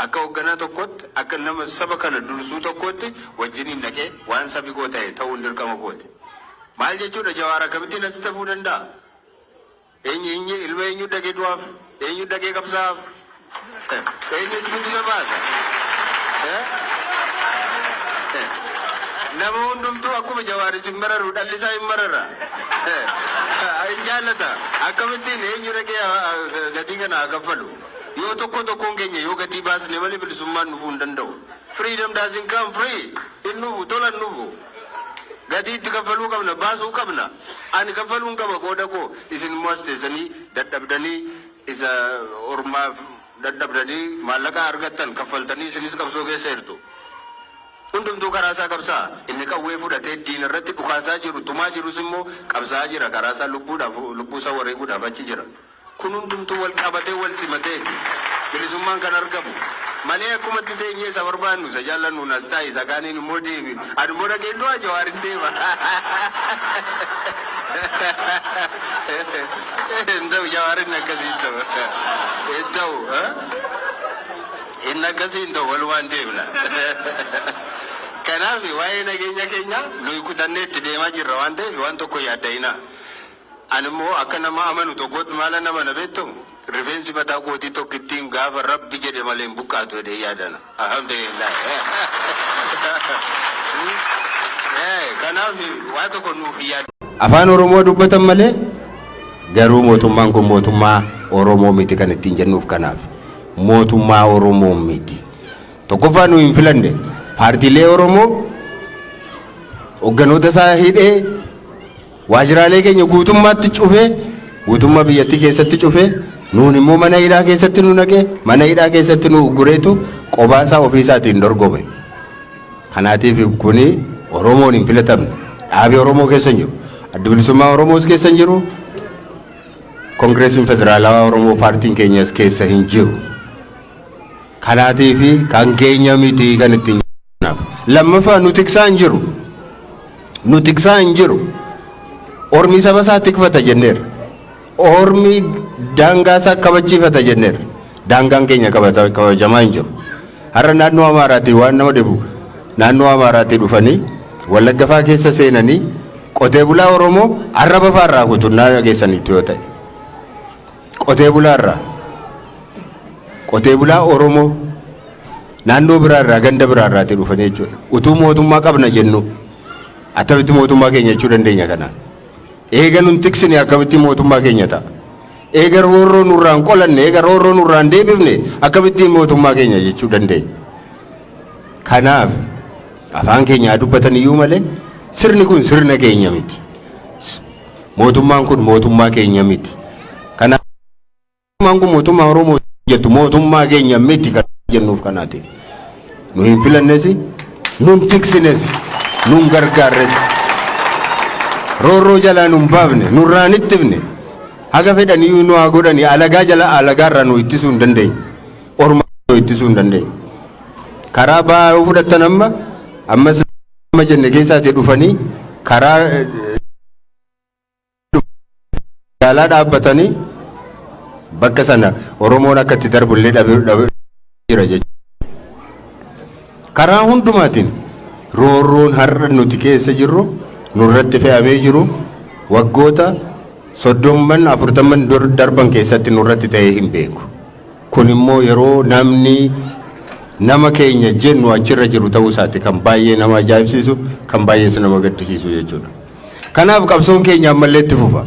Akka hoogganaa tokkootti, akka nama saba kana dursuu tokkootti wajjiniin dhaqee waan sabi koo ta'e ta'uun dirqama kooti. Maal jechuudha? Jawaar akkamittiin asitti hafuu danda'a? Eenyu eenyu ilma eenyu dhaqee du'aaf? Eenyu dhaqee qabsaa'aaf? Eenyu bilisa baasa? Nama hundumtuu akkuma Jawaar isin mararu dhalli isaa hin marara. Hin jaallata. Akkamittiin eenyu dhaqee gatii kana haa kaffalu? Yoo tokko tokkoon keenya yoo gatii baasne malee bilisummaan dhufuu hin danda'u. Freedom doesn't come free. Hin dhufu, tola hin dhufu. Gatii itti kaffaluu qabna, baasuu qabna. Ani kaffaluun qaba qooda koo. Isin immoo as teessanii dadhabdanii, isa ormaaf dadhabdanii maallaqa argattan kaffaltanii isinis qabsoo keessa jirtu. Hundumtuu karaa isaa qabsaa. Inni qawwee fudhatee diina irratti dhukaasaa jiru, tumaa jirus immoo qabsaa'aa jira. Karaa isaa lubbuudhaaf, lubbuu isaa wareeguudhaaf achi jira. Kun hundumtuu wal qabatee, wal simatee bilisummaan kan argamu malee akkumatti teenyee isa barbaannu, isa jaallannuun as taa'e, isa kaaniin immoo deemi. Ani immoo dhaqeen du'aa, Jawaar hin deema. Hin ta'u, Jawaar inni akkasii hin ta'u. Hin ta'u. Inni akkasii hin ta'u, walumaan deemna. Kanaaf waa'ee nageenya keenya nuyi kutannee itti deemaa jirra waan ta'eef waan tokko yaadda'inaa. Ani immoo akka nama amanu tokkootti maalan amana beektu? Rifeensi mataa kootii tokkittiin gaafa Rabbi jedhe malee hin buqqaatu jedhee yaadana. Alhamdulillah. Kanaaf waa tokko nuuf hin yaadu. Afaan Oromoo dubbatan malee garuu mootummaan kun mootummaa Oromoo miti kan ittiin jennuuf kanaaf. Mootummaa Oromoo miti. Tokkoffaa, nu hin filanne. Paartiilee Oromoo hogganoota isaa hidhee, waajjiraalee keenya guutummaatti cufee, guutummaa biyyattii keessatti cufee, nuun immoo mana hidhaa keessatti nu naqee, mana hidhaa keessatti nu uggureetu qobaasaa ofii isaatiin dorgome. Kanaatiif kuni Oromoon hin filatamne. Dhaabii Oromoo keessa hin jiru. Adda Bilisummaa Oromoos keessa hin jiru. Koongireesiin Federaalawaa Oromoo paartiin keenyas keessa hin jiru. Kanaatiif kan keenya miti kan ittiin. Lammaffaa, nu tiksaa hin jiru. Nu tiksaa hin jiru. Ormi saba isaa tikfata jenneerra. Ormi daangaa isaa kabachiifata jenneerra. Daangaan keenya kabajamaa hin jiru. Har'a naannoo Amaaraatii, waan nama dhibu, naannoo Amaaraatii dhufanii Wallagga fa'aa keessa seenanii qotee bulaa Oromoo arraba fa'aa irraa kutunnaa dhageessaniitu yoo ta'e. Qotee bulaa irraa, qotee bulaa Oromoo naannoo biraa irraa, ganda biraa irraatii dhufanii jechuudha. Utuu mootummaa qabna jennu akkamitti mootummaa keenya jechuu dandeenya kanaan? Eega nun tiksine akkamitti mootummaa keenya ta'a? Eega roorroo nurraan qolanne, eega roorroo nurraan deebifne akkamittiin mootummaa keenya jechuu dandeenya? Kanaaf afaan keenya haa dubbatan iyyuu malee sirni kun sirna keenya miti. Mootummaan kun mootummaa keenya miti. Kanaaf mootummaan kun mootummaa Oromoo jettu mootummaa keenya miti kan jennuuf kanaati. Nu hin filannes, nun tiksines, nun gargaarres. Roorroo jalaa nun baafne, nurraan ittifne. Haga fedhanii nu haa godhanii, alagaa jala alagaarraa nu ittisuu hin dandeenye. Orma nu ittisuu hin dandeenye. Karaa ba'aa yoo fudhattan, amma ammas amma jenne keessaatii dhufanii karaa magaalaa dhaabbatanii bakka sana Oromoon akka itti darbullee dhabe jira jechuudha. Karaa hundumaatiin roorroon har'a nuti keessa jirru nurratti fe'amee jiru waggoota 30n 40n darban keessatti nurratti ta'ee hin beeku. Kun immoo yeroo namni nama keenya jennu achirra jiru ta'uu isaati kan baay'ee nama ajaa'ibsiisu, kan baay'ees nama gaddisiisu jechuudha. Kanaaf qabsoon keenya ammallee itti fufa.